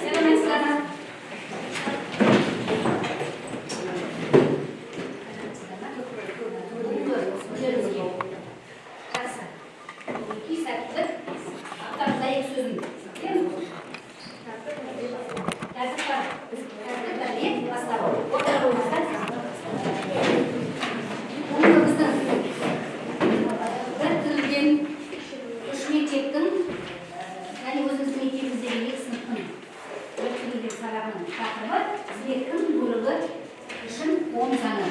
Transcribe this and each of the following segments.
Сәлеметсіздер ме? Бүгінгі күндеріңізге жақсы. Мінекей, сәттілік. Аттарыңызда екі сөзін білеміз ғой. Тәртіп бар. Тәртіп, тәрбие бастау. Отыра қойыңыздар. Бүгінгі біздің біріктірілген үш мектептің және өзіміздің мектебіміздегі екі сыныптың біріктірілген сабағының тақырыбы тізбектің бөлігі үшін Ом заңы.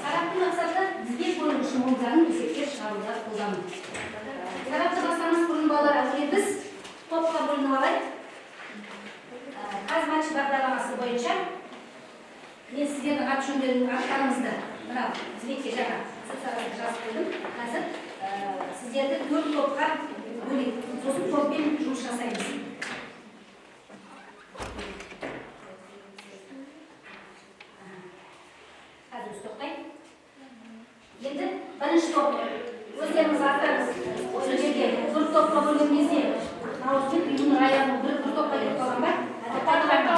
Сабақтың мақсаты тізбек бөлігі үшін Ом заңын есептер шығаруда қолдану. Сабақты бастамас бұрын, балалар, әуелі біз топқа бөлініп алайық. ҚазМатч бағдарламасы бойынша мен сіздердің аты жөндерің, аттарыңызды мына тізбекке жаңа социалды жазып қойдым. Қазір сіздерді төрт топқа бөлейік, сосын топпен жұмыс жасаймыз. Қазір өзі тоқтайық. Енді бірінші топ, өздеріңіз аттарыңыз осы жерде. Төрт топқа бөлген кезде Наурызбек, Бибінұр, Аян бір топқа кетіп қалған ба? Тоқтатылған ба?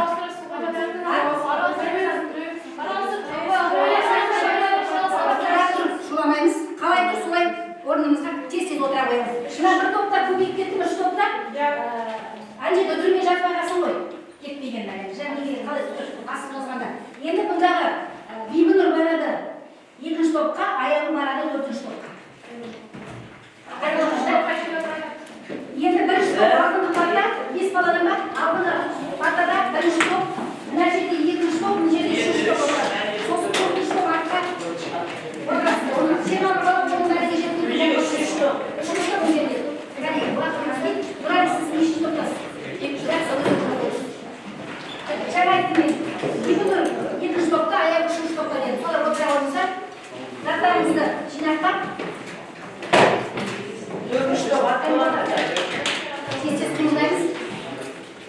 Тұра тұр, шуламаймыз. Қалай тұр, солай орнымызға тез тез отыра қоямыз. Мына бір топта көбейіп кетті ме, үш топта? Ана жерде үтірме жазбай қалсың ғой, кетпеген жаңа неге қалай басып жазғанда. Енді бұндағы Бибінұр барады екінші топқа, Аян барады төртінші топқа. Айырылыңыздар. Енді бірінші топ алдыңғы парта, бес баладан ба? Алдыңғы партада бірінші топ, мына жерде екінші топ, мына жерде үшінші топ отырады. Сосын төртінші топ артқа отырасыздар. Оны 20 бала, оның бәріне жеткілікті. Үшінші топ. Үшінші топ мына жерде. Кәне, уақытыңыз. Нұрәлі, сіз нешінші топтасыз? Жақсы, өзіңіз. Жаңа айттым мен. Бибінұр екінші топта, Аян үшінші топта дедім. Солар отыра қойыңыздар. Заттарыңызды жинақтап, Төртінші топ атталады. Тез тез қимылдаймыз.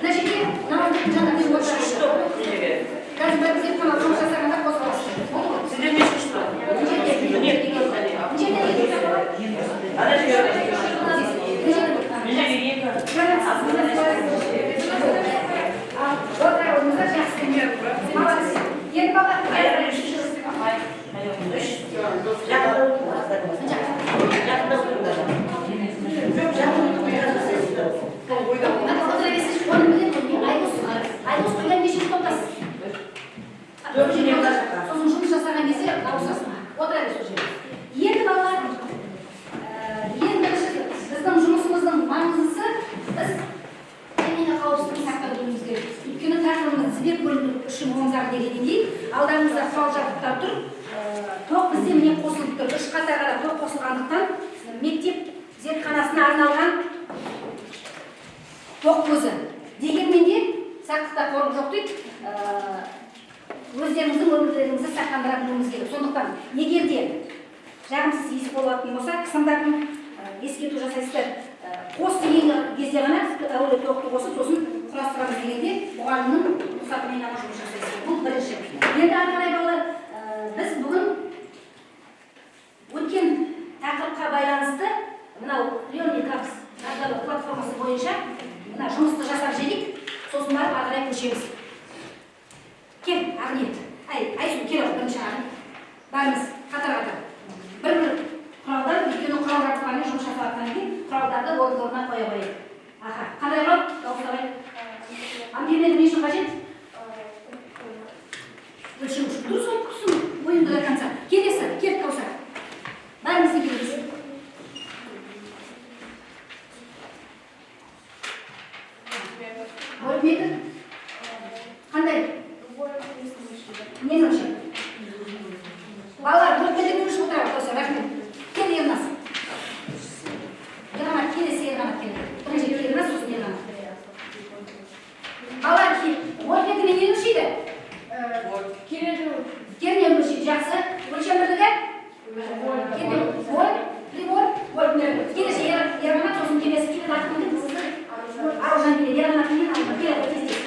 Мына жерде Наурызбектің жанына мен Үшінші отырамын. топ неге? Қазір бір зертхана жұмыс жасағанда қозғаласыз. Болды ғой? Сіздер нешінші топ? Мына жерде, мына жерде екі бала. Ана жерге. Мына жерде. Мына жерге екі. Ал, отыра қойыңыздар, жақсы. Молодцы. Енді, бала, Аян үшінші. Үш. Жақында отырыңыздар. Жақында отырыңдар. Жоқ, жақында отырыңыздар. Ана отыра берсеңші, оны білемін ғой. Айдос, Айдос қойған, нешінші топтасыз? Төртінші мына жаққа. Сосын жұмыс жасаған кезде ауысасың. Отыра бер сол жерде. Енді, балалар, ең бірінші біздің жұмысымыздың маңыздысы біз именно қауіпсіздікті сақтап білуіміз керек. Өйткені тақырыбымыз тізбек бөлігі үшін Ом заңы дегеннен кейін алдарыңызда құрал жабдықтар тұр. Тоқ бізде, міне, қосылып тұр. Үш қатарға да тоқ қосылғандықтан, мектеп зертханасына арналған тоқ көзі. Дегенмен де сақтықта қорлық жоқ дейді. Өздеріңіздің өмірлеріңізді сақтандыра білуіміз керек. Сондықтан егер де жағымсыз иіс болатын болса, сымдардың ескерту жасайсыздар. Қос деген кезде ғана әуелі тоқты қосып, сосын құрастырамыз дегенде мұғалімнің рұқсатымен ғана жұмыс жасайсыздар. Бұл бірінші. Енді ары қарай, балалар, біз бүгін өткен тақырыпқа байланысты мынау Learning Apps платформасы бойынша мына жұмысты жасап жіберейік, сосын барып ары қарай көшеміз. Кел, Ақниет, ай, Айсұлу, кел. Ал, бірінші ағын бәріміз қатар қатар бір бір құралдар, өйткені құрал жабдықтармен жұмыс жасап жатқаннан кейін құралдарды орын орнына қоя қояйық. Аха, қандай құрал? Дауыстап айт. Амперметр не үшін қажет? Өлшеу үшін. Дұрыс айтыпсың, ойыңды до конца. Келесі, кел, Каусар. Бәріміз де келеміз. Вольтметр қандай, нені өлшейді, балалар? Вольтметр не өлшеп отырады? Каусар, рахмет. Кел, Ерназ. Ерқанат, келесі Ерқанат кел. Бірінші Ерназ, сосын Ерқанат. Балалар, вольтметрмен нені өлшейді? Кернеу өлшейді, жақсы. Өлшем бірлігі? Кернеу. Вольт, прибор, вольтметр. Келесі Ерқанат, сосын келесі келеді. Атын кім сіздің? Аружан келеді. Ерқанат мен Аружан келеді. Тез тез.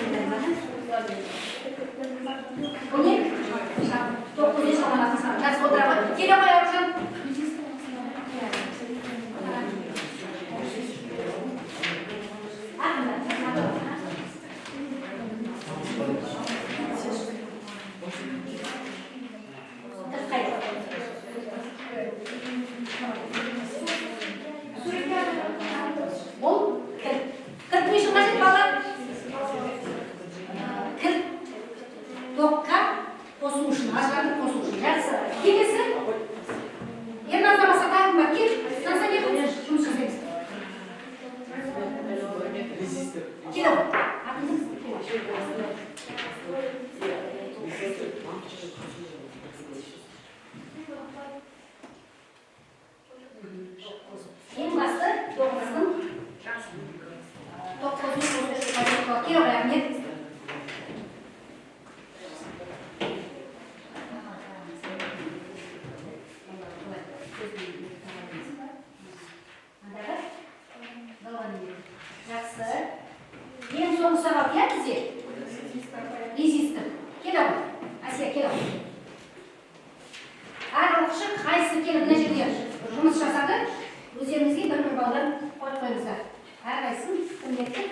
Соңғы сабақ, иә, бізде? Резистор. Кел ал, Әсия, кел ал. Әр оқушы қайсысы келіп мына жерде жұмыс жасады, өздеріңізге бір-бір балдан қойып қойыңыздар. Әрқайсысын міндетті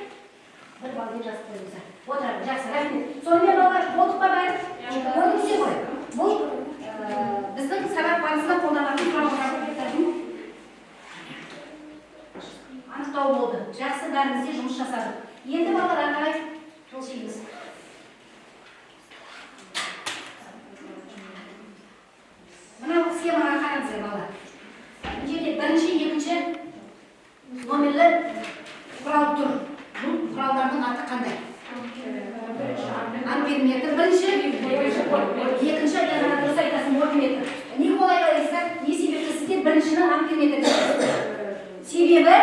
бір балл деп жазып қойыңыздар. Отырады, жақсы, рахмет. Сонымен, балалар, болдық па бәрі? Көрдіңіздер ғой. Бұл біздің сабақ барысында қолданатын құрал жабдықтардың анықтау болды. Жақсы, бәріміз де жұмыс жасадық. Енді, балалар, ары қарай жылжимыз. Мынау схемаға қараңыздар, балалар. Мына жерде бірінші, екінші номерлі құрал тұр. Бұл құралдардың аты қандай? Амперметр бірінші, екінші, жаңа дұрыс айтасың, вольтметр. Неге олай айтсақ, не себепті сіздер біріншіні амперметр дейсіз? Себебі?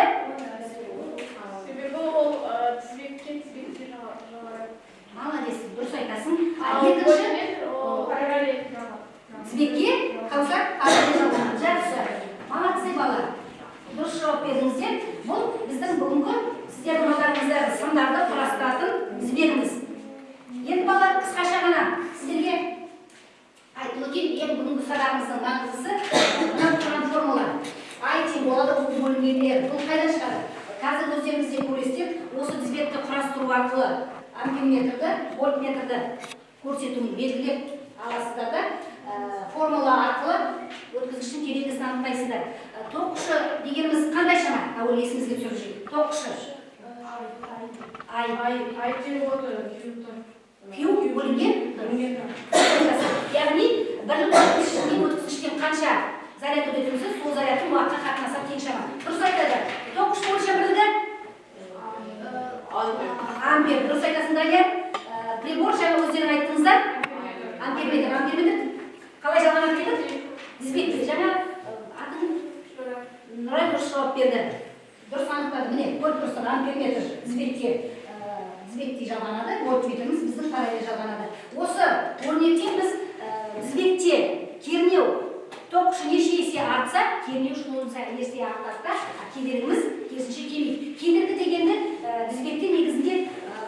Себебі ол тізбекке тізбекте жалғанады. Молодец, дұрыс айтасың. Ал Екінші вольтметр ол параллель жалғанады. Тізбекке қалса, параллель жалғанады. Жақсы. Молодцы, бала. Дұрыс жауап бердіңіздер. Бұл біздің бүгінгі сіздердің алдарыңыздағы сымдарды құрастыратын тізбегіміз. Енді, балалар, қысқаша ғана сіздерге айтып өтейін, ең бүгінгі сабағымыздың маңыздысы мынау тұрған формула. I тең болады U бөлінген R. Бұл қайдан шығады? Қазір өздеріңіз де көресіздер, осы тізбекті құрастыру арқылы амперметрді, вольтметрді көрсетуін белгілеп аласыздар да, формула арқылы өткізгіштің кедергісін анықтайсыздар. Ток күші дегеніміз қандай шама? Әуелі есімізге түсіріп жіберейік. Ток күші. I. I тең болады Q. Q бөлінген. Яғни бірлік өткізгіштен өткізгіштен қанша заряд өтетін болса, сол зарядтың уақытқа қатынасы тең шама. Дұрыс айтады. Ток күші өлшем бірлігі? Ампер. Дұрыс айтасың, Данияр. Прибор жаңа өздерің айттыңыздар. Амперметр. Амперметр қалай жалғанады дедік? Тізбекте. Жаңа атың Нұрай дұрыс жауап берді. Дұрыс анықтады. Міне, көріп тұрсың, амперметр тізбекте тізбектей жалғанады, вольтметріміз біздің параллель жалғанады. Осы өрнектен біз тізбекте кернеу ток күші неше есе артса, кернеу сонша есе артады да, кедергіміз керісінше кемиді. Кедергі дегенді тізбекте негізінде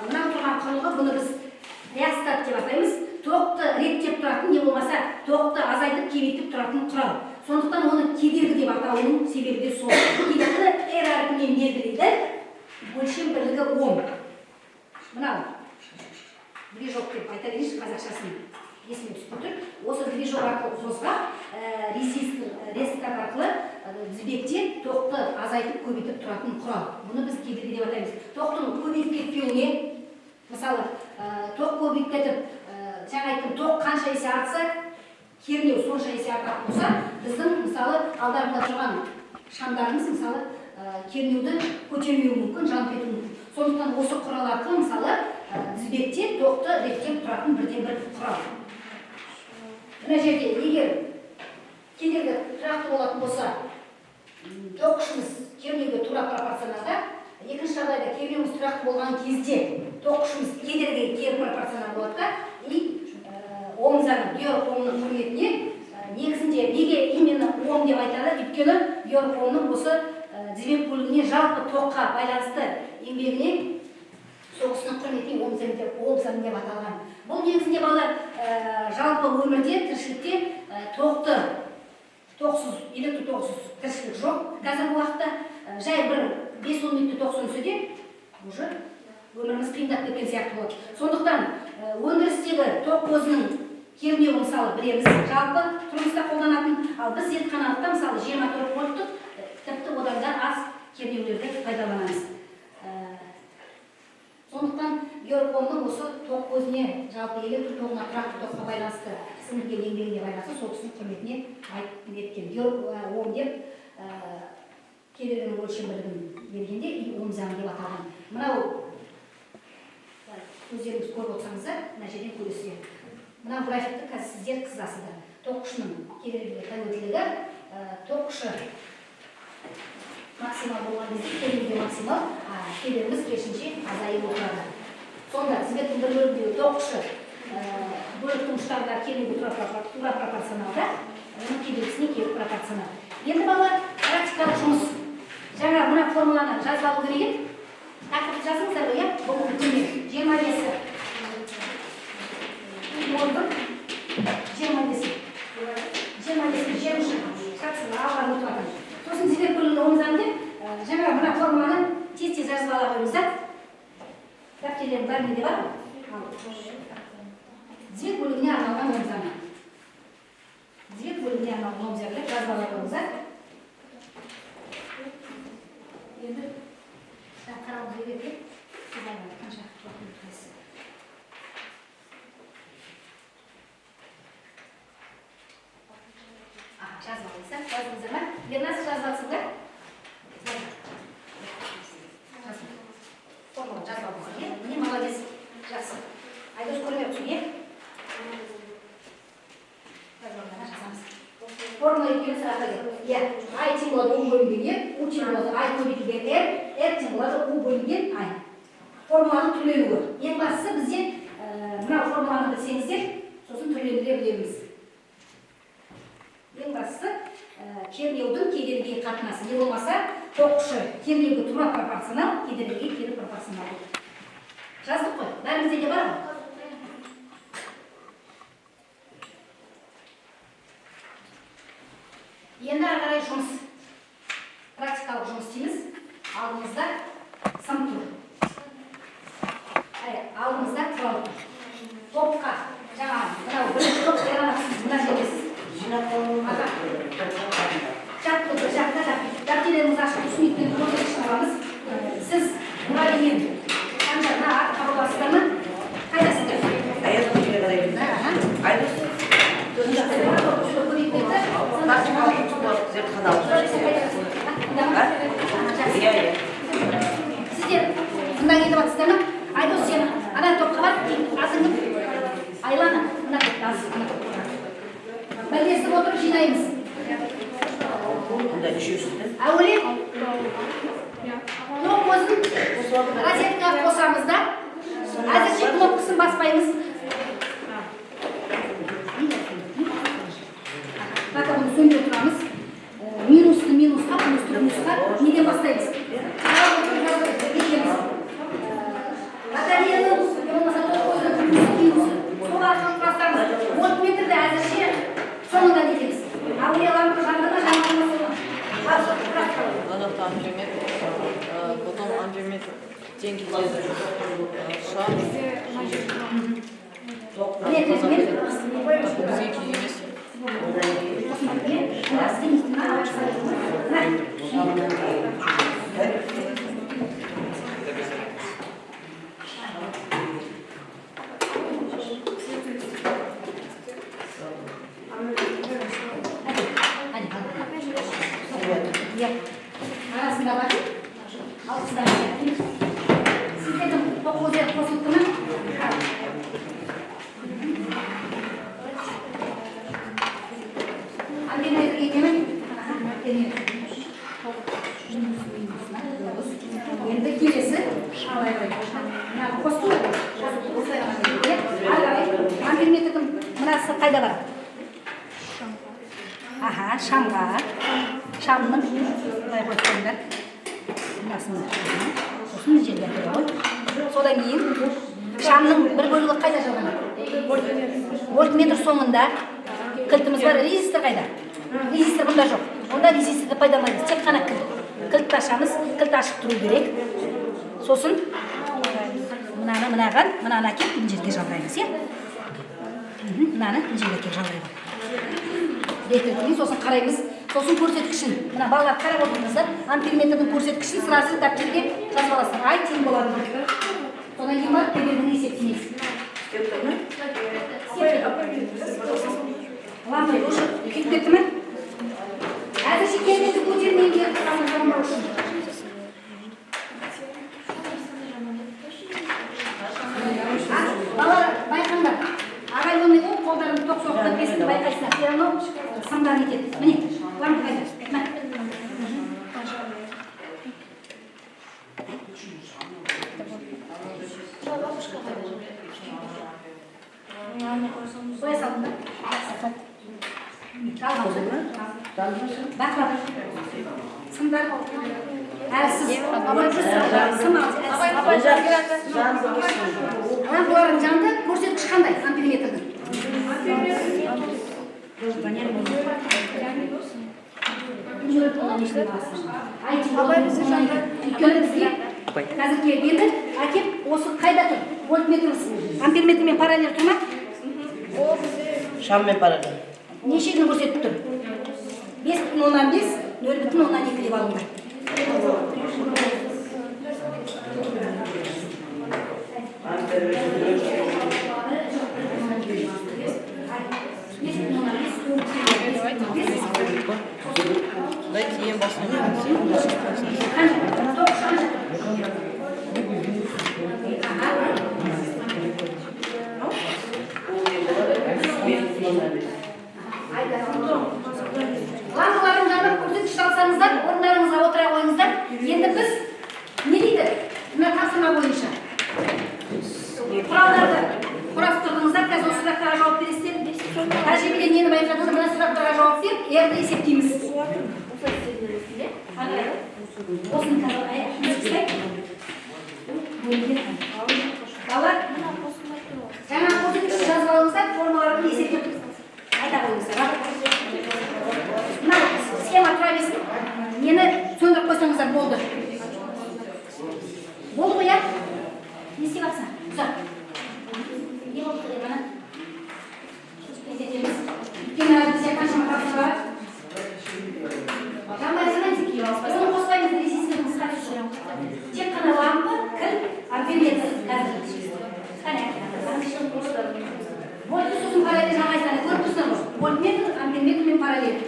мынау тұрған құрылғы, бұны біз реостат деп атаймыз. Тоқты реттеп тұратын, не болмаса тоқты азайтып, кемитіп тұратын құрал. Сондықтан оны кедергі деп атауының себебі де сол. Кедергіні R әрпімен белгілейді, өлшем бірлігі ом. Мынау движок деп айта берейінші, қазақшасын есіме түсіп тұр. Осы движок арқылы қозғап, резистор, реостат арқылы тізбекте тоқты азайтып, көбейтіп тұратын құрал. Бұны біз кедергі деп атаймыз. Тоқтың көбейіп кетпеуіне, мысалы, тоқ көбейіп кетіп, жаңа айттым, тоқ қанша есе артса, кернеу сонша есе артатын болса, біздің, мысалы, алдарында тұрған шамдарымыз, мысалы, кернеуді көтермеуі мүмкін, жанып кетуі мүмкін. Сондықтан осы құрал арқылы, мысалы, тізбекте тоқты реттеп тұратын бірден-бір құрал. Мына жерде егер кедергі тұрақты болатын болса, ток күшіміз кернеуге тура пропорционалда. Екінші жағдайда кернеуіміз тұрақты болған кезде ток күшіміз кедергіге кері пропорционал болады да, и Ом заңы, Георг Омның құрметіне, негізінде неге именно Ом деп айтады? Өйткені Георг Омның осы тізбек бөлігіне, жалпы тоққа байланысты еңбегіне, сол кісінің құрметіне Ом заңы деп, Ом заңы деп аталған. Бұл негізінде, балалар, жалпы өмірде, тіршілікте тоқсыз, электр тоқсыз тіршілік жоқ. Қазіргі уақытта жай бір 5-10 минутта тоқ сөнсе де, уже өміріміз қиындап кеткен сияқты болады. Сондықтан өндірістегі тоқ көзінің кернеуін, мысалы, білеміз, жалпы тұрмыста қолданатын, ал біз зертханалықта, мысалы, 24 вольттық, тіпті одан да аз кернеулерді пайдаланамыз. Сондықтан Георг Омның осы тоқ көзіне, жалпы электр тоғына, тұрақты тоққа байланысты сіңірген еңбегіне байланысты сол кісінің құрметіне неткен Георг Ом деп кедергінің өлшем бірлігін бергенде и Ом заңы деп аталған. Мынау өздеріңіз көріп отырсаңыздар, мына жерден көресіздер. Мына графикті қазір сіздер сызасыздар. Ток күшінің кедергіге тәуелділігі, ток күші максимал болған кезде кернеу максимал, кедергіміз керісінше азайып отырады. Сонда тізбектің бір бөлігіндегі ток күші бөліктің ұштарында кернеуге тура пропорционалда, оның кедергісіне кері пропорционал. Енді, балалар, практикалық жұмыс. Жаңа мына формуланы жазып алу керек еді. Тақырып жазыңыздар ғой, иә? Бүгінгі күнге 25-і. 11, 25-і. 25-і, 23-і. Жақсы, алға өтіп жатыр. Сосын тізбек бөлігінде оң заңды деп, жаңа мына формуланы тез-тез жазып ала қойыңыздар. Дәптерлердің бәрінде де бар ғой. Тізбек бөлігіне арналған оң заңы. Тізбек бөлігіне арналған оң заңды жазып ала қойыңыздар. Енді қарауымыз керек, сіз қанша уақыт өткізесіз? Жазып алыңыздар, жаздыңыздар ма? Ерназ, жазып алсың ба? Формула жазып алыңыздар, иә? Міне, молодец, жақсы. Айдос көрмей отырсың, иә? Жазып алыңдар, жазамыз. Формула екеуі сұраққа кел. Иә, I тең болады U бөлінген R, U тең болады I көбейтілген R, R тең болады U бөлінген I. Формуланың түрленуі. Ең бастысы бізде мына формуланы білсеңіздер, сосын түрлендіре білеміз. Ең бастысы кернеудің кедергіге қатынасы. Не болмаса, тоқ күші кернеуге тура пропорционал, кедергіге кері пропорционал. Жаздық қой, бәрімізде де бар ғой. Енді ары қарай жұмыс, практикалық жұмыс істейміз. Алдымызда сым тұр. Алдымызда құрал тұр. Топқа, жаңа мынау бірінші топ, мына жердесіз. Жаттығу бір жақта, дәптерлеріңізді ашып тұрсын, өйткені көрсеткішін аламыз. Сіз Нұралимен Санжар, мына артқа бұрыласыздар ма? Қайдасыздар? Айдос. Иә, иә. Сіздер мында кетіп жатсыздар ма? Айдос, сен ана топқа бар, атың кім? Айлана, мына топта, ана топқа бар. Бірлесіп отырып жинаймыз. Мұнда үшеусіз. Әуелі тоқ көзін розеткаға қосамыз да, әзірше кнопкасын баспаймыз. Пока бұны сөндіре тұрамыз. Минусты минусқа, плюсты плюсқа. Неден бастаймыз? Батареяның, болмаса тоқ көзінің плюсы, минусы. Сол арқылы құрастырамыз. Вольтметрді әзірше соңында нетеміз. Әуелі лампы жанды ма, жанбады ма, соны. Мына жақта амперметр, потом амперметр тең кетеді шар. Міне, мен Бізге керек емес. Мына істемейді. Мына. Hadi, hadi. Иә. Арасында бар. Алғыстар. Сіздердің тоқ көздері қосылды ма? Амперметр кете ме? Амперметр. Енді келесі қалай қарай? Мына қосты ғой. Осылай ғана кетеді, иә? Ары қарай амперметрдің мынасы қайда барады? Аха, шамға. Шамның былай қойып қойыңдар. Мынасын. Сосын мына жерге әкеле ғой. Содан кейін шамның бір бөлігі қайда жалғанады? Вольтметр соңында кілтіміз бар. Резистор қайда? Резистор бұнда жоқ. Онда резисторды пайдаланбаймыз. Тек қана кілт. Кілтті ашамыз. Кілт ашық тұру керек. Сосын мынаны мынаған, мынаны әкеліп мына жерге жалғаймыз, иә? Мынаны мына жерге әкеліп жалғаймыз. Реттелген, сосын қараймыз. Сосын көрсеткішін. Мына балалар қарап отырыңыздар. Амперметрдің көрсеткішін сразу дәптерге жазып аласыздар. I тең болады. Содан кейін барып кедергіні есептейміз. Лампа уже күйіп кетті ме? Әзірше кернеуді көтермеңдер, жанбау үшін. Балалар, байқаңдар. Ағай оны ол қолдарын тоқ соғып кетпесін, байқайсыңдар. Все равно сымдан етеді. Міне, лампа қайда? Мә. Қоя салдың ба? Жалғанды. Бақылап. Сымдар. Әлсіз. Сым әлсіз. Жанды. Лампалардың жанды, көрсеткіш қандай амперметрдің? Өйткені бізге қазір келіп енді әкеп осы қайда тұр? Вольтметріміз амперметрмен параллель тұр ма? Шаммен параллель. Нешені көрсетіп тұр? 5,5, 0,2 деп алыңдар. Давайте ең басына. Қанша? Тоқ қанша? Аха. Ол не болады? 5,5. Лампалардың жанына көрсеткіш алсаңыздар, орындарыңызға отыра қойыңыздар. Енді біз не дейді? Мына тапсырма бойынша. Құралдарды құрастырдыңыздар, қазір осы сұрақтарға жауап бересіздер. Тәжірибеден нені байқадыңыздар? Мына сұрақтарға жауап беріп, R-ді есептейміз. Осыны қазір аяқ. Балалар, жаңа көрсеткіш жазып алыңыздар, формаларын есептеп айта қойыңыздар. Мына схема тұра берсін. Нені сөндіріп қойсаңыздар болды. Болды ғой, иә? Не істеп жатсың? Ұзақ. Не болды енді ана? Тездетеміз. Өйткені бізде қаншама тапсырма бар. Жанбай санаймыз. Оны қоспаймыз, резистордың қысқасы жоқ. Тек қана лампы, кіл, амперметр қазір. Қане, вольтты сосын параллель жалғайсыздар. Көріп тұрсыздар ғой. Вольтметр, амперметрмен параллель.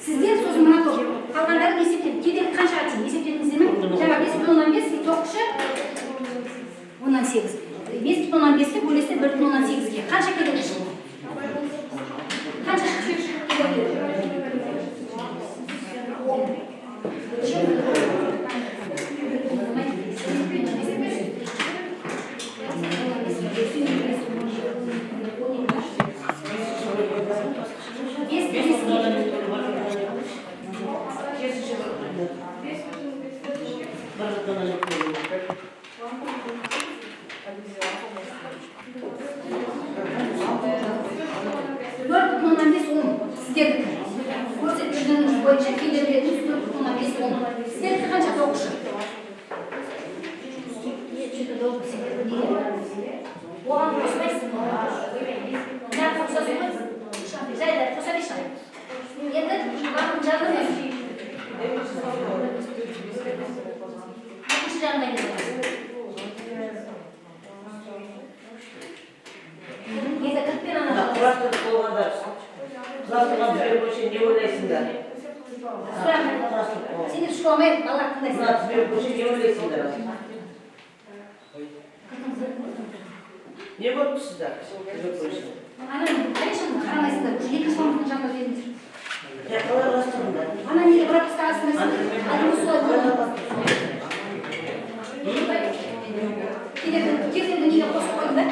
Сіздер сосын мына тоқ. Қалғандарын есептеп, кедергі қаншаға тең есептедіңіздер ме? Жаңа 5,5, тоқ күші 8,8. 5,5-ті бөлесіздер 1,8-ге. Қанша кедергі шықты? Қанша шықты кедергі? Бес Бес бес бүтін оннан екі. Керісінше бір. 1,2. 4,5 ом сіздердікі. Көрсеткішіңіз бойынша кедергілеріңіз 4,5 ом. Сіздердікі қанша, тоқ күші? Неге? Оған қоспайсың. Мына қосасың ғой. Жайлы қоса берші. Енді лампының жанына өзі. Екінші жағына келеміз. Енді кілтпен ана Мына құрастырып болғандар, құрастырған тізбек бойынша не ойлайсыңдар? Сұрақ. Құрастырып болған. Сендер шуламай, балалар Мына тыңдайсыңдар. тізбек бойынша не ойлайсыңдар? Не болып тұрсыздар? Тізбек бойынша. Ана, конечно, қарамайсыңдар. Уже екінші лампының жанына жіберіңдер. Қалай құрастырдыңдар? Ана неге бұрап тастағансыңдар сендер? Әдемі солай болды. Кедергі, кернеуді неге қосып қойдыңдар?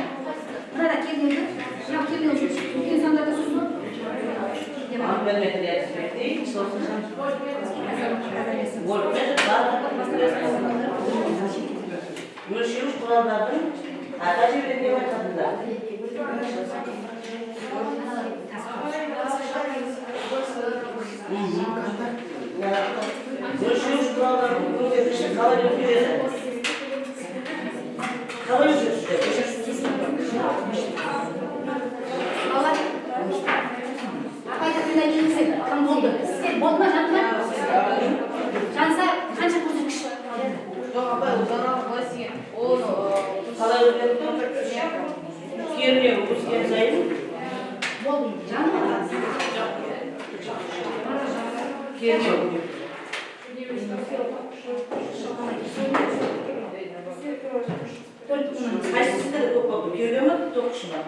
Мынада кернеуді, мынау кернеу үлкен сандарда сосын. Амперметр тізбектейді, сосын вольтметр барлық өлшеуіш құралдардың тәжірибеден не байқадыңдар? Өлшеуіш құралдардың көрсеткіші қалай өзгереді? Қалай өзгереді? Балалар, апайды тыңдай келіңіздер. Кім болды? Сіздер болды ма, жанды ма? Жанса, қанша көрсеткіш? Жоқ, апай, ол жаңағы былай істеген. Ол Қалай өзгерді? Кернеу өскен сайын Болды енді, жанды ма? кернеу 4,5. Қайсысы көп болды? Кернеу ма, тоқ күші ма?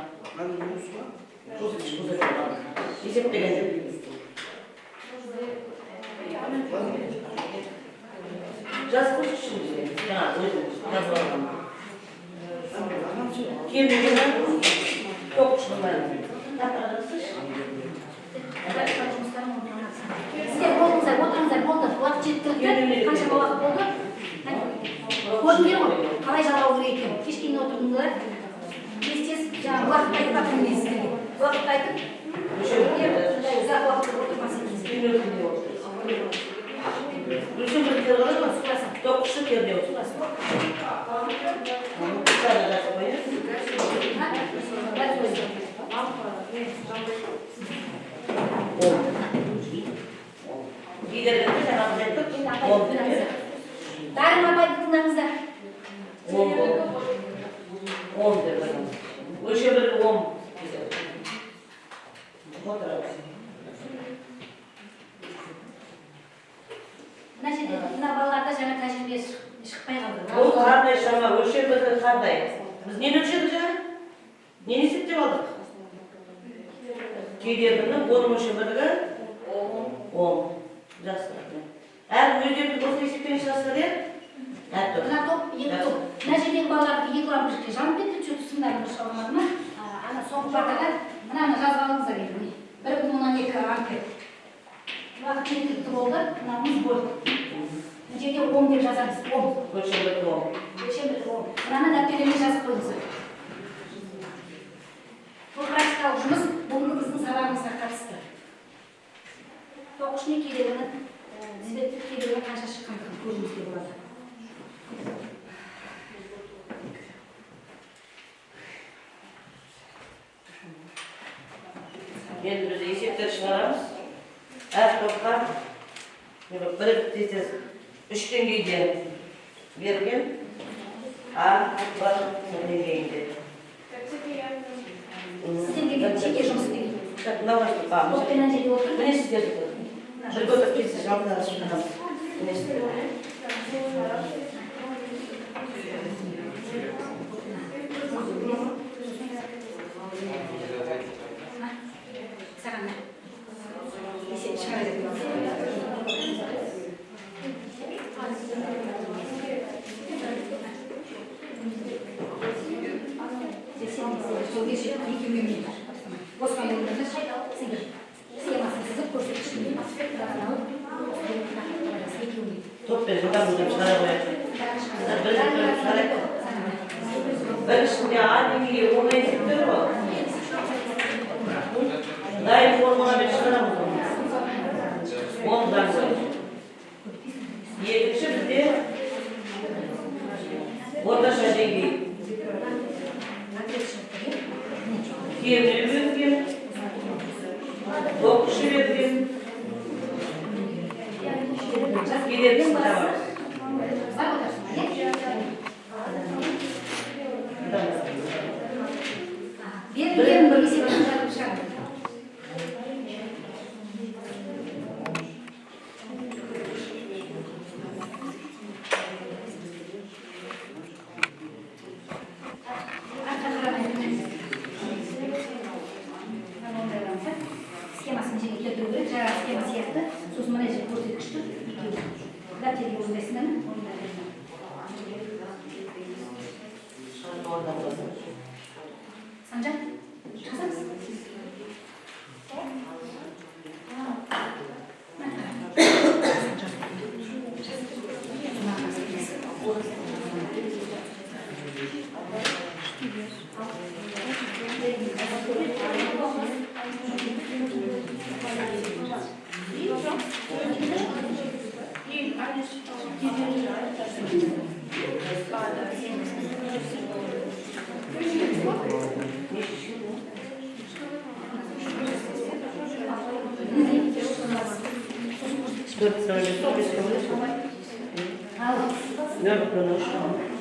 Көрсеткіш көрсетіп есептегенде. Жазып қойшы бізге. Жаңа өзің жазып алған. Кернеудің тоқ күшінің мәні. Тақтаға жазсайшы. Сіздер болдыңыздар, отырыңыздар, болды. Уақыт жеткілікті. Қаншама уақыт Көрдіңдер ғой, қалай жалғау керек екенін. Кешке дейін отырдыңдар. Тез тез жаңағы уақыт айтып жатырмын мен сіздерге. Уақыт айтып, мындай ұзақ уақыт отырмас екенсіздер. Өлшем бірліктері қалай ма? Сұрасың. Тоқ күші кернеу. Сұрасың. Сәл жазып қояйын. Ha? Былай қойсын. Ом. Кедергіні жаңа біз айттық. Енді Ом апайды деп. тыңдаңыздар. Дарын апайды тыңдаңыздар. Ом болды. Ом деп айтамыз. Өлшем бірлігі ом. Отырамыз. Мына жерде мына балаларда жаңа тәжірибе шықпай қалды. Бұл қандай шама? Өлшем бірлігі қандай? Біз нені өлшедік жаңа? Нені есептеп алдық? Кедергінің оның өлшем бірлігі ом. Жақсы, рахмет. Әр өздеріңіз осыны есептеген шығарсыздар, иә? Әр топ. Мына топ, екі топ. Мына жердегі балалардікі екі лампочка жанып кетті, что-то сымдарын дұрыс жалғамады ма? Ана соңғы партада мынаны жазып алыңыздар енді, міне. 1,2 ампер. Уақыт жеткілікті болды, мынауымыз вольт. Мына жерге ом деп жазамыз, ом. Өлшем бірлігі ом. Өлшем бірлігі ом. Мынаны дәптеріне жазып қойыңыздар. Бұл практикалық жұмыс бүгінгі біздің сабағымызға қатысты. Тоқ күшіне кедергінің, тізбектік кедергінің қанша шыққандығын көруімізге болады. Енді біз есептер шығарамыз. Әр топқа бір тез тез үш деңгейде берілген. А, Б, С деңгейінде. Сіздерге жеке жұмыс істеген. Так, мынау а, Топпен ана жерде отыр. Міне, сіздердікі. Бір отырып келсе, жалғыз шығарамыз. Міне, сіздер. Саған на. Есеп шығара береді. Сол кезде екеуіне мен босқан орындарды сендер схемасын сызып, көрсеткішін алып, екеуіне. Топпен жылдам жылдам шығара қояйық. Бір бір шығарайық. Біріншісінде А деңгейі оңай есептер ғой. Дайын формуламен шығарамыз оны. Оң заң бойынша. Екінші бізде орташа деңгей. Кернеу берілген, ток күші берілген, кедергісін табамыз. Бар отырсың, иә? Берілген бір есепті жазып шығады. Артқа қарамай. Схемасын жерге келтіру керек, жаңағы схема сияқты. Сосын мына жерде көрсеткіш тұр, екеуі. Дәптерге орындайсыңдар ма? Орындайсыңдар. Шығарып орындап. Санжар, жазамыз. Төрт нөл бес, бес нөл Ал, 0,3.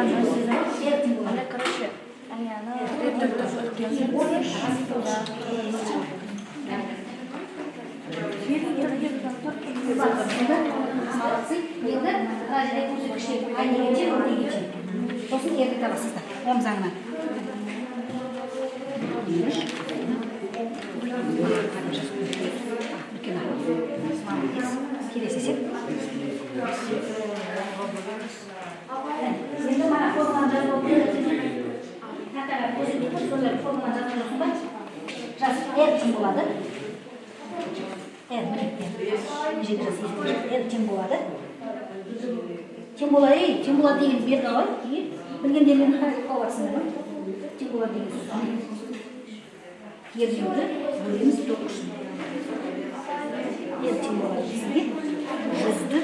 Она, короче, они, она. Енді мына жерде көрсеткіштер: а неге тең, б неге тең? Сосын r-ді табасыздар Ом заңынан. Үш. Үлкен А. Молодец. Келесі есеп. Енді мына формуланы жазып алып, тақтаға көрсетіп тұр, сондай формуланы жазған жоқсың ба? Жаз. R тең болады. R, міне, R. Мына жерге жаз, R тең болады. Тең болады, ей, тең болады деген берді ғой. И білгендермен қауып жатсыңдар ғой. Тең болады деген сөз. Кернеуді бөлеміз ток күшіне. R тең болады бізге 100-ді.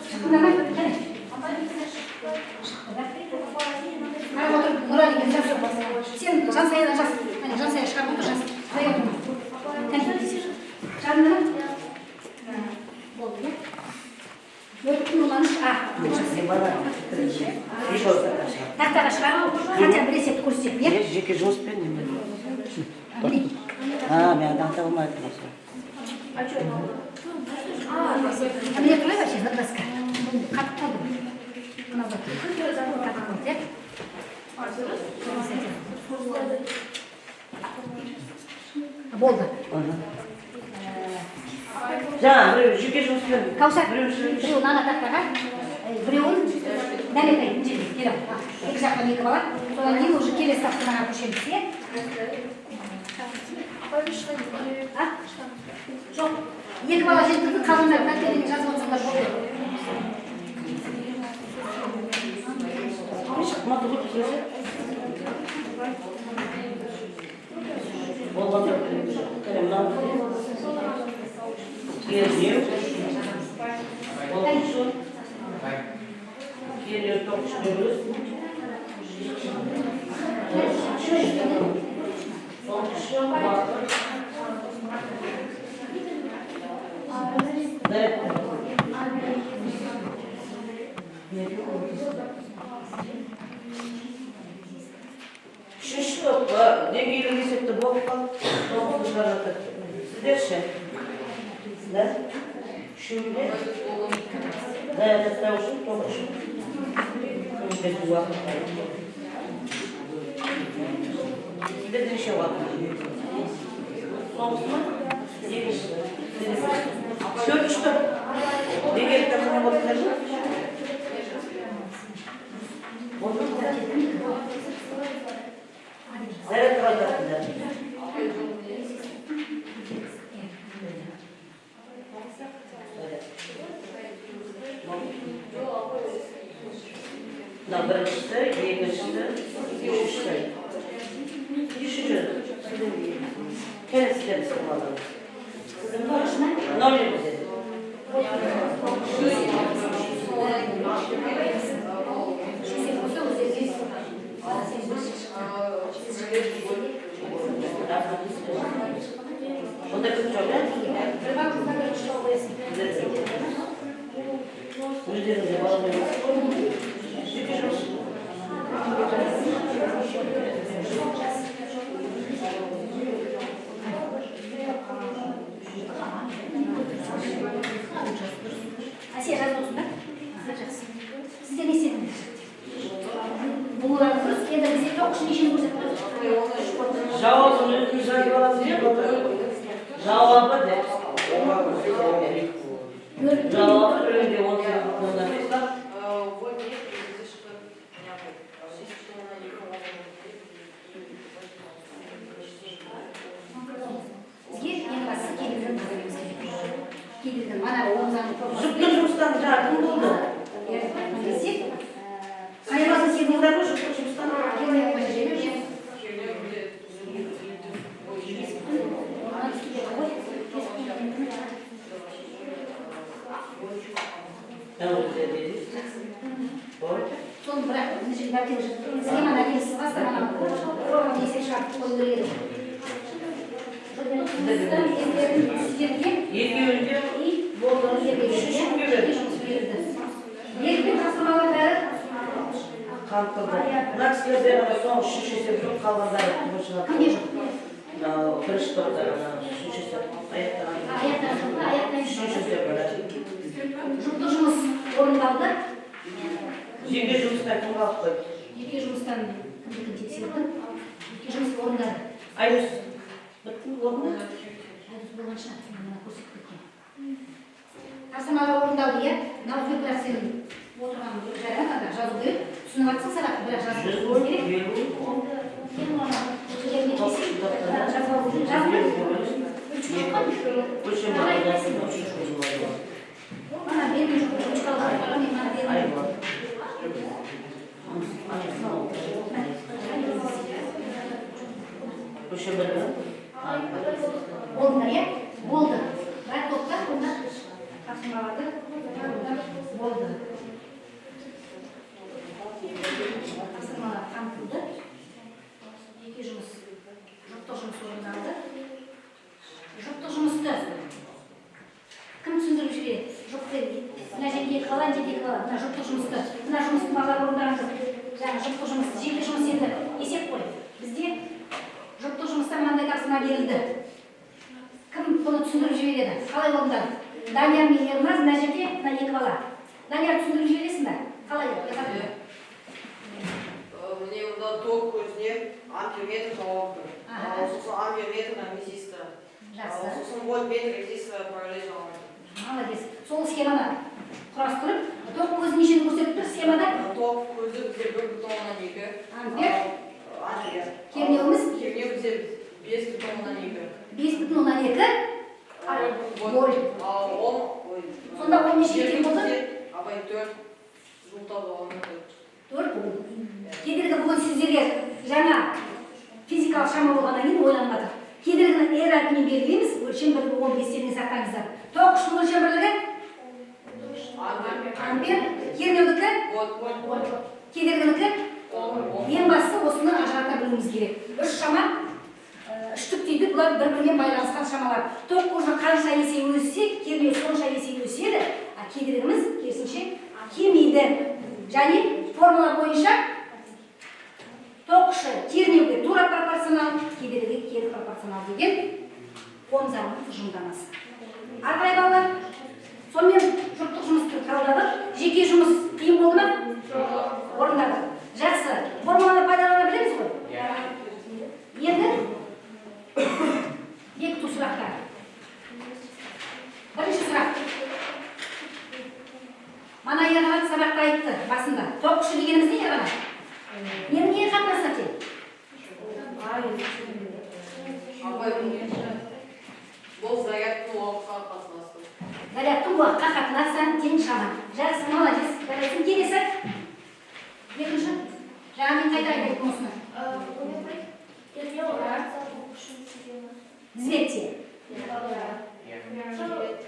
Шықты ма? Қане? Шықты да? Қарап отыр, Нұрали, жаз. Сен Жансаядан жаз. Міне, Жансая шығарып отыр, жаз. Құдай отырма. Қане, жаздың ба? Болды, иә? 0,3 А. Тақтаға шығарып, хотя бір есепті көрсетейік, иә? Жеке жұмыспен неме? Міне. А, мен адам таба алмай отырмын осылай. А міне қалай вообще доска? Қатып қалды ғой. Мынау да қатып қалды, иә? Болды. Жаңа біреу жеке жұмыспен. Каусар, Біреу біреуін ана тақтаға, біреуін Дәметай, мына жерге кел. Ал. Екі жақтан екі бала. Содан кейін уже келесі тапсырмаға көшеміз, иә? А? Жоқ. Екі бала жеткізді, қалғандары дәптеріне жазып отырсаңдар болды. Шықты ма түгел сөзі? Болған жоқ. Кәне, мынау кернеу. Ол кернеу ток күшіне бөлесіз. Сол күші уақыт. Заряд. Үшінші топ деңгейлік есепті болып қалды. Тоғызды шығарып жатыр. Сіздер ше? Да? Үшеуінде заряд тастау үшін ток үшін. Біз уақыт. Сіздерде неше уақыт? Соңғысы ма? Екінші. Төртінші топ. Деңгейлік тапсырма болды ма? Болды ма? Заряд қалай таптыңдар? Заряд. Мына біріншісі, екіншісі, үшіншісі. Үшінші. Келесі сіздер сұралады. Мынау не бізде? Сен болса өздеріңе. Онда көп жоқ, иә? Бір балл бірінші жол қоясың. Өздеріңізде бала қойыңыз. Жеке жұмыс. Әсия, жазып отырсың ба? Жақсы. Сіздер не істедіңдер? Бұлар дұрыс. Енді бізде ток күші нешені көрсетіп тұр? Жауабын өзіңіз жазып аласыз, иә? Жауабы деп. Жауабы біреуінде 18,5 ба? Бізге ең бастысы кедергіні тазалауымыз керек. Кедергіні мана оң заңның формуласы. Жұптық жұмыстан жаңа кім болды? Десек, Айырмасын сездіңдер ме жұптық жұмыстан? Кернеу қанша жерде? Мен өздері дейді. Болды. Соны бірақ мына жерге дәптер схеманы әкеліп сызбастан ана формула есеп шығарып қою керек еді. Сіздерге Екеуінде и болды. берді. Үшінші кімге берді? Жұмыс берді. Берілген тапсырмалар бәрі Қамтылды. Мына кісілерде ғана соңғы үшінші есеп жоқ, қалғандары түгел шығады. кімде жоқ? Мынау бірінші топта ана үшіншісі аяқтаған. Аяқтаған, аяқтайын. Үшіншісі бар. Жұптық жұмыс орындалды. Жеке жұмыстан кім қалып қойды? Жеке жұмыстан кімдікін тексердім. Жеке жұмыс орындады. Айдос, бітті ме, болды ма? Айдос болғанша мына көрсетіп кеткен. Тапсырмалар орындалды, иә? Мынау бірақ сен отырған жайға ана жазу керек. Түсініп жатсың сабақты, бірақ жазып Жүз отыруымыз керек. 50, 10. Сен оны жеріне келсең, жазып алу керек. Жазып Екі. Өлшем бірлігі үшінші болады. Ана берген жоқ, ручкалы жоқ, мен мана бердім. Айбар. Өлшем бірлігі. Болдыңдар, иә? Болды. Бәрі тоқтап, онда тапсырмаларды орындап болды. Тапсырмалар қамтылды. Жеке жұмыс, жұптық жұмыс орындалды. Жұптық жұмысты кім түсіндіріп жібереді? Жұпты мына жерде екі бала, мына жерде екі бала. Мына жұптық жұмысты, мына жұмысты балалар орындаған жоқ. Жаңа жұптық жұмыс, жеке жұмыс енді есеп қой. Бізде жұптық жұмыста мынандай тапсырма берілді. Кім бұны түсіндіріп жібереді? Қалай орындады? Данияр мен Ерназ мына жерде, мына екі бала. Данияр, түсіндіріп жібересің бе? Қалай жасадың? Міне, мұнда ток көзіне амперметр жауап тұр. Аха. Сосын амперметр на резистор. Жақсы. Сосын вольтметр резистор параллельно алады. Молодец. Сол схеманы құрастырып, ток көзі нешені көрсетіп тұр схемада? Ток көзі бізде 1,2. Ампер. Ампер. Кернеуіміз? Кернеу бізде 5,2. 5,2 вольт. Ал он, ой. Сонда он нешеге тең болды? Бізде, абай, 4 жуылта болғанда 4. 4 ом. Кедергі бүгін сіздерге жаңа физикалық шама болғаннан кейін ойланып жатыр. Кедергіні R әрпімен белгілейміз, өлшем бірлігі 10, естеріңе сақтаңыздар. Ток күшінің өлшем бірлігі? Ампер. Ампер. Кернеудікі? Вольт. Кедергінікі? Ом. Ең бастысы осыны ажырата білуіміз керек. Үш шама, үштік дейді, бұлар бір-бірімен байланысқан шамалар. Ток көзі қанша есе өссе, кернеу сонша есе өседі, а кедергіміз керісінше кемиді. Және формула бойынша ток күші кернеуге тура пропорционал, кедергіге кері пропорционал деген Ом заңының тұжырымдамасы. Ары қарай, балалар, сонымен жұптық жұмысты талдадық. Жеке жұмыс қиын болды ма? Орындадық. Жақсы. Формуланы пайдалана білеміз ғой? Енді бекіту сұрақтары. Бірінші сұрақ. Мана Ерқанат сабақта айтты басында. Ток күші дегеніміз не, Ерқанат? Ненің неге қатынасы тең? Абай, бұл зарядтың уақытқа қатынасы. Зарядтың уақытқа қатынасы тең шама. Жақсы, молодец. Жарайсың. Келесі. Екінші. Жаңа мен қайта айтайын осыны. Кернеу артса, ток күшін себебі. Тізбекте.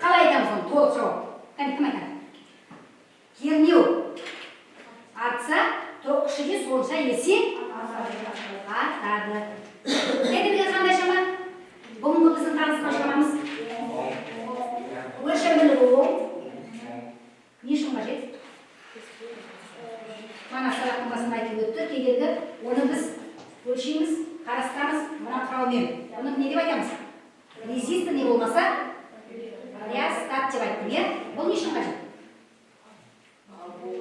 Қалай айтамыз оны? Толық жауап. Кәне, кім айтады? Кернеу артса, ток күші де сонша есе артады. Кедергі қандай шама? Бүгінгі біздің танысқан шамамыз. Өлшем бірлігі ом. Не үшін қажет? Мана сабақтың басында айтып өтті, кедергі, оны біз өлшейміз, қарастырамыз мына құралмен. Оны не деп айтамыз? Резистор не болмаса реостат деп айттым, иә? Бұл не үшін қажет? Бұл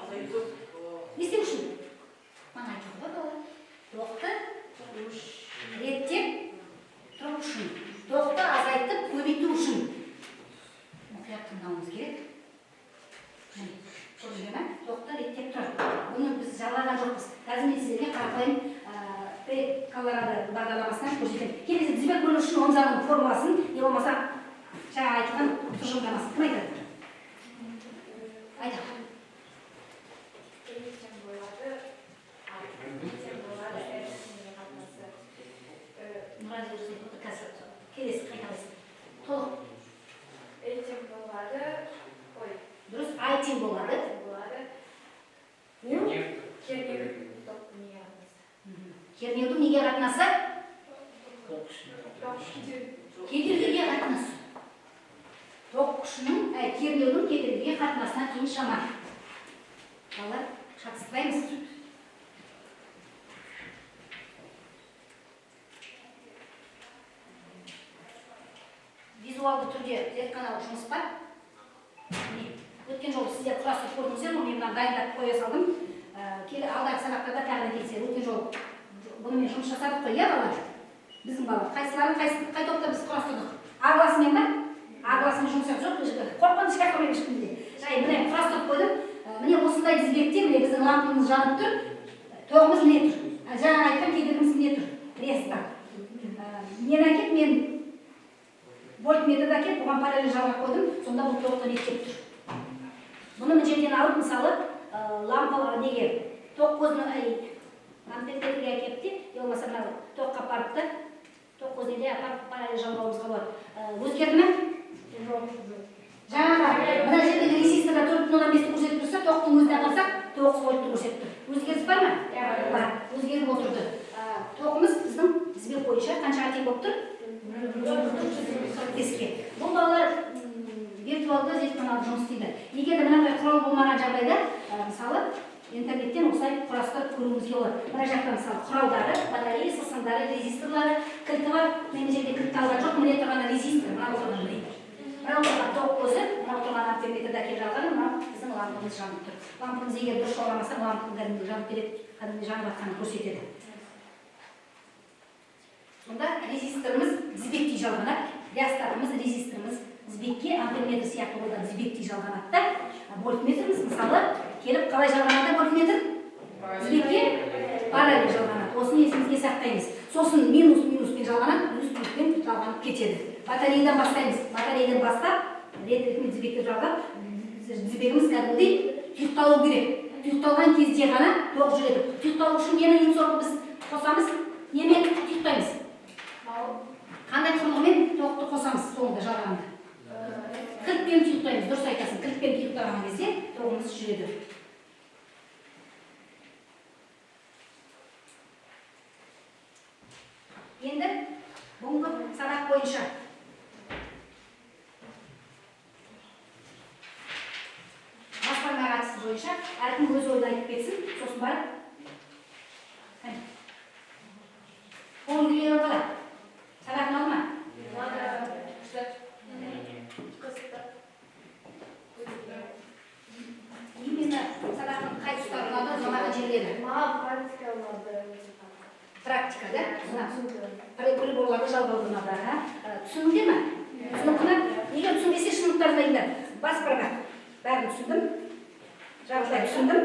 азайтып, Не істеу үшін? Мана айтты ғой бала. Тоқты реттеп тұру үшін. Тоқты азайтып көбейту үшін. Мұқият тыңдауымыз керек. Міне, көрдіңдер ме? Тоқты реттеп тұр. Бұны біз жалаған жоқпыз. Қазір мен сіздерге қарапайым Колорадо бағдарламасынан көрсетемін. Келесі тізбек бөлу үшін Ом заңының формуласын, не болмаса жаңа айтылған тұжырымдамасын кім айтады? Айтады. Тең болады, А тең болады, R неге қатынасы. Нұрәлі өзі айтып отыр, қазір келесі қайталайсың. Толық. L тең болады, ой, Дұрыс, I тең болады. тең болады. У Кернеу ток неге қатынасы. Кернеудің неге қатынасы? Ток күшіне. Кедергіге қатынасы. Ток күшінің, кернеудің кедергіге қатынасына тең шама. Балалар, шатыстырмаймыз. түрде зертханалық жұмыс бар. Міне, өткен жолы сіздер құрастырып көрдіңіздер ғой, мен мынаны дайындап қоя салдым. Алдағы сабақтарда тағы да келесіздер. Өткен жолы бұнымен жұмыс жасадық қой, иә, балалар? Біздің балалар қайсыларын қай топта біз құрастырдық? А классымен ба? А классымен жұмыс жасап жоқ, қорықпаңыз, шақырмаймын ешкімді де. Жай міне құрастырып қойдым. Міне осындай тізбекте міне біздің лампымыз жанып тұр, тоғымыз міне тұр. Жаңа айтқан кедергіміз міне тұр, реста. Нені әкеп, мен вольтметрді әкеп, бұған параллель жалғап қойдым, сонда бұл тоқты реттеп тұр. Бұны мына жерден алып, мысалы, лампа неге, тоқ көзін, амперметрге әкеп те, не болмаса мынау тоққа апарып та, тоқ көзіне де апарып параллель жалғауымызға болады. Өзгерді ме? Жаңағы мына жердегі резисторда 4,5-ті көрсетіп тұрса, тоқтың өзіне апарсақ, 9 вольтты көрсетіп тұр. Өзгеріс бар ма? Бар. Өзгеріп отырды. Тоғымыз біздің тізбек бойынша қаншаға тең болып тұр? 45-ке. Бұл балалар виртуалды зертханалық жұмыс істейді. Егер де мынандай құрал болмаған жағдайда, мысалы, интернеттен осылай құрастырып көруімізге болады. Мына жақта мысалы құралдары, батареясы, сымдары, резисторлары, кілті бар. Мен мына жерде кілтті алған жоқпын, міне тұрған резистор, мынау отырған міне. Мынау тұрған тоқ көзі, мынау тұрған амперметрді әкеліп жалғаған, мынау біздің лампымыз жанып тұр. Лампымыз егер дұрыс жалғамаса, лампының кәдімгі жанып береді, кәдімгі жанып жатқанын көрсетеді. Сонда резисторымыз тізбектей жалғанады, реостатымыз, резисторымыз тізбекке амперметр сияқты ол да тізбектей жалғанады да. Вольтметріміз мысалы келіп қалай жалғанады вольтметр? Тізбекке параллель жалғанады. Осыны есімізге сақтаймыз. Сосын минус минуспен жалғанады, плюс плюспен жалғанып кетеді. Батареядан бастаймыз. Батареядан бастап рет ретімен тізбекке жалғап, тізбегіміз кәдімгідей тұйықталу керек. Тұйықталған кезде ғана тоқ жүреді. Тұйықталу үшін нені ең соңғы біз қосамыз? Немен тұйықтаймыз? Қандай құрылғымен тоқты қосамыз соңында жалғанды? Кілтпен тұйықтаймыз. Дұрыс айтасың. Кілтпен тұйықтаған кезде тоғымыз жүреді. Енді бүгінгі сабақ бойынша бас бармақ әдісі бойынша әркім өз ойын айтып кетсін, сосын барып кәне. Көңіл күйлері қалай? Сабақ ұнады ма? Именно сабақтың қай тұстары ұнады, ұнамаған жерлері? Маған практика ұнады. Практика, да? Приборларды жалғауды ұнады, аха. Түсіндіңдер ме? Түсінікті ме? Егер түсінбесе, шынықтарына енді бас бармақ. Бәрін түсіндім. Жартылай түсіндім.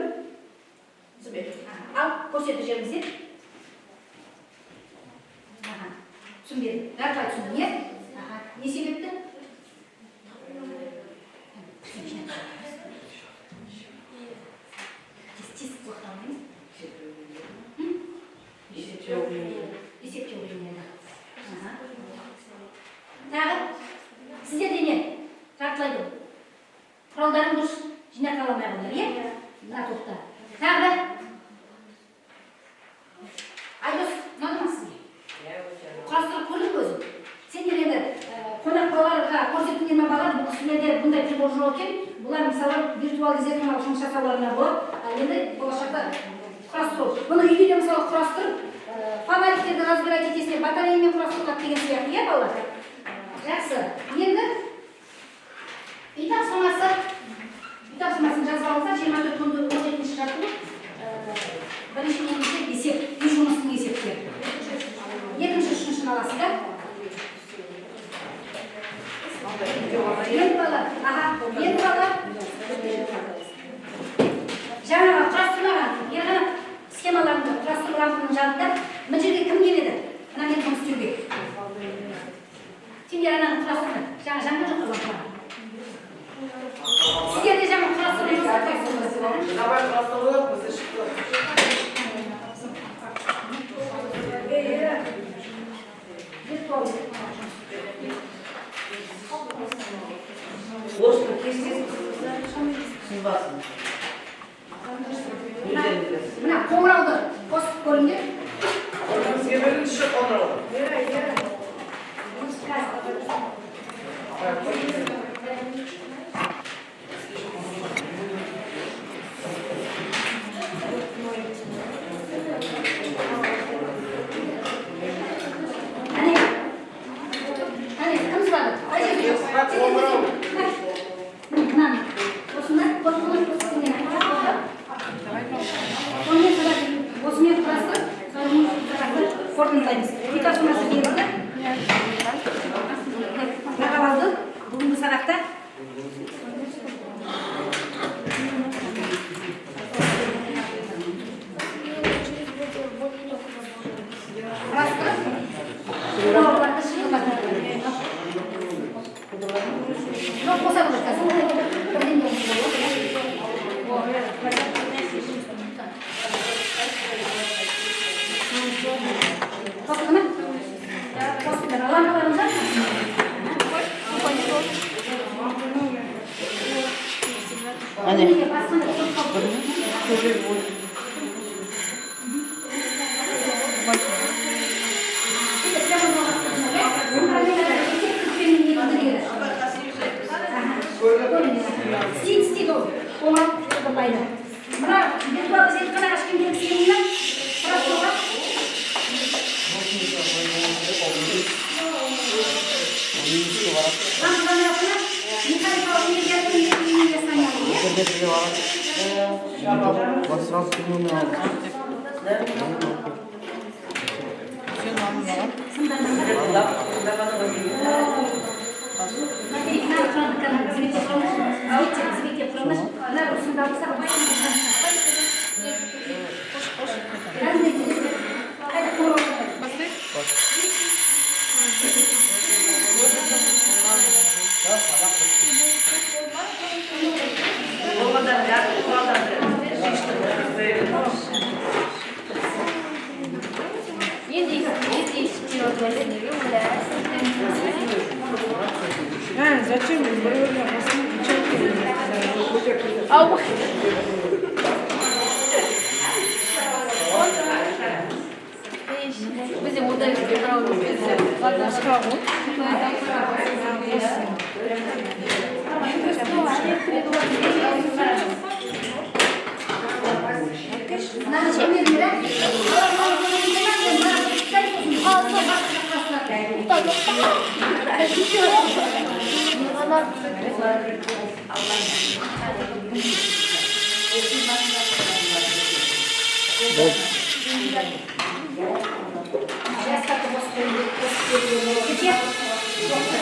Ал, көрсетіп жіберіңіздер. Аха, түсінбедім. Жартылай түсіндім, иә? Аха, не себепті? Тез, тез құлақтанбаймыз. Есептеу қиын. Есептеу қиын еді. Аха. Тағы сіздерде не? Жартылай бұл. Құралдарың дұрыс жинақы ала алмай қалдыңдар, иә? Мына топта. Тағы да. Айдос, ұнады ма сізге? Құрастырып көрдің бе өзің? Сендер енді қонақ балаларға көрсеттіңдер ме балалар, бұл кісілерде бұндай прибор жоқ екен. Бұлар мысалы виртуалды зертханалық жұмыс жасауларына болады. Ал енді болашақта құрастыру. Бұны үйде де мысалы құрастырып, фонариктерді разбирать етесіңдер, батареямен құрастырылады деген сияқты, иә, балалар? Жақсы. Енді үй тапсырмасы, үй тапсырмасын жазып алыңыздар, 24 17 жаттығу. Бірінші негізгі есеп, үй жұмысының есептері. Екінші, үшіншіні аласыздар. Енді бала, аха, енді бала. Жаңағы құрастырмаған, Ерқанат схемаларында құрастыру лампының жанында мына жерге кім келеді? Мына мен жұмыс істеуге. Сендер ананы құрастырма. Жаңа жанған жоқ қой лампалар. Сіздер де жаңа құрастыру жұмысы құрастырдыңыздар. Давай құрастырдық, бізде шықты. Осының кестесін сызбасын. Өздеріңіз. Мына қоңырауды қосып көріңдер. Бізге беріңізші қоңырау. Әне, әне, кім сұрады? Қай жерде? Через больше только Құрастырып, қоңырауларды шиылдатады. Жоқ, қоса болады қазір. Бірден де қоса болады, иә. Қосылды ма? Қосылды. Лампаларыңыз бар ма? Әне. Неге басқанда қосып қалды? Енді прямо жалғастырдыңдар, иә? Параллель есеп негізделеді. Істейді, істейді ол. Оңай жолдайды. Мына виртуалды зертханаға ешкім келгісі келмей ме? Құрастыруға? Лампадан астына механикалық энергиясын энергиясына айналдыру, иә? Вас сразу кинули. Сымдарынан. Мына құрандық звете құрылыш, звете, звете құрылыш. Мына бір сымдарды қайда қоңырау? Болғандар бәрі құралдарды шешті. Енді енді есіктен отырасың неге ойлайсың? А, зачем? Бір-біріне қосып, Ау. Бізде ондай Басқа ғой. Мынаны көмегінде, алар мынаны көмегінде ма, мына сәл сосын басқа жаққа асырады. Жастарды қосып қою, қосып беруге болады екен. Оларға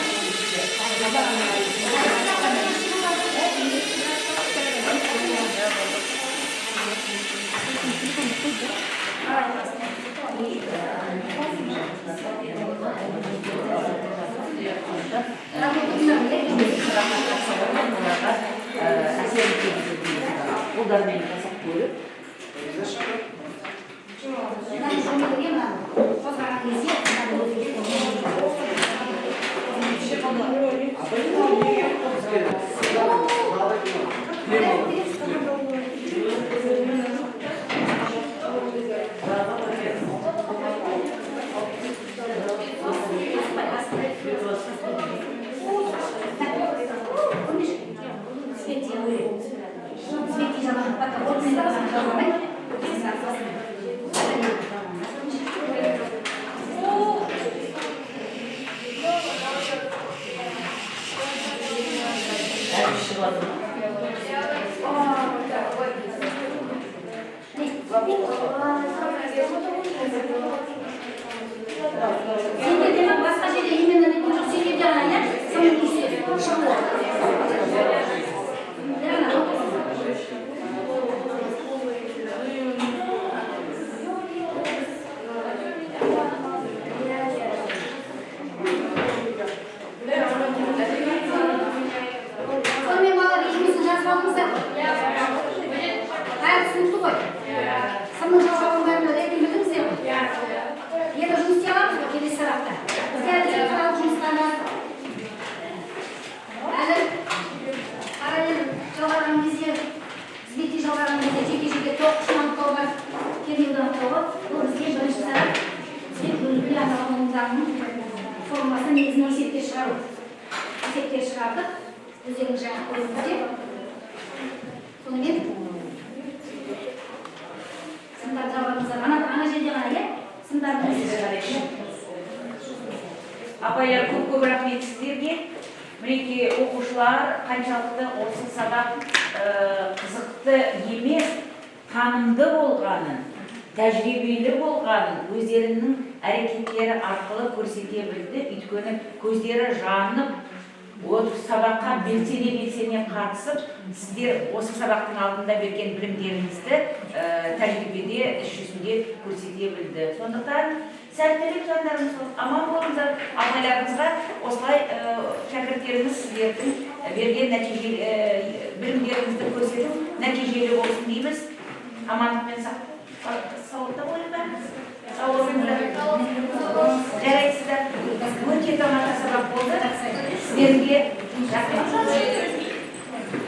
әсерін тигізетін қолдарымен жасап көріп. Мынаны жөндеуге, мынаны қозғаған кезде мынаны өзгертуге. Помнишь? Свете, свете жалған, пока отмен жалғамай. Әлі шығып жатыр ма? Сендерде ма, басқа жерде именно неткен жоқ, сендерде ғана, иә? Соның несі шығуы. Иә, ана, отырсын. Сонымен, балалар, үй жұмысын жазып алдыңыздар ғой? Бәрі түсінікті ғой? Сымның жалғауын бәрін ретін білдіңіздер ғой? Енді жұмыс істей аламыз ғой келесі сабақта? Бізде әлі зертханалық жұмыстар бар. Әлі параллель жалғаған кезде, звете жалғаған кезде жеке-жеке тоқ күшін анықтау бар, кернеуді анықтау бар. Бұл бізге бірінші сабақ бізге бөлінуге арналған заңның формуласын негізінен есепке шығару. Есепке шығардық. Өздеріңіз жаңа көрдіңіздер. Сонымен сымдарды жалғадыңыздар. Ана жерде ғана, иә? Сымдарды. Апайлар, көп көп рахмет сіздерге. Мінекей, оқушылар, қаншалықты осы сабақ қызықты емес, танымды болғанын, тәжірибелі болғанын өздерінің әрекеттері арқылы көрсете білді. Өйткені көздері жанып. Вот сабаққа белсене белсене қатысып, сіздер осы сабақтың алдында берген білімдеріңізді тәжірибеде, іс жүзінде көрсете білді. Сондықтан сәттілік, жандарым сол, аман болыңыздар. Апайларыңызға осылай шәкірттеріңіз сіздердің берген нәтиже, білімдеріңізді көрсету нәтижелі болсын дейміз. Амандықпен, саулықта болайық бәріміз. Сау болыңыздар. Жарайсыздар. Өте тамаша сабақ болды. Сіздерге рахмет.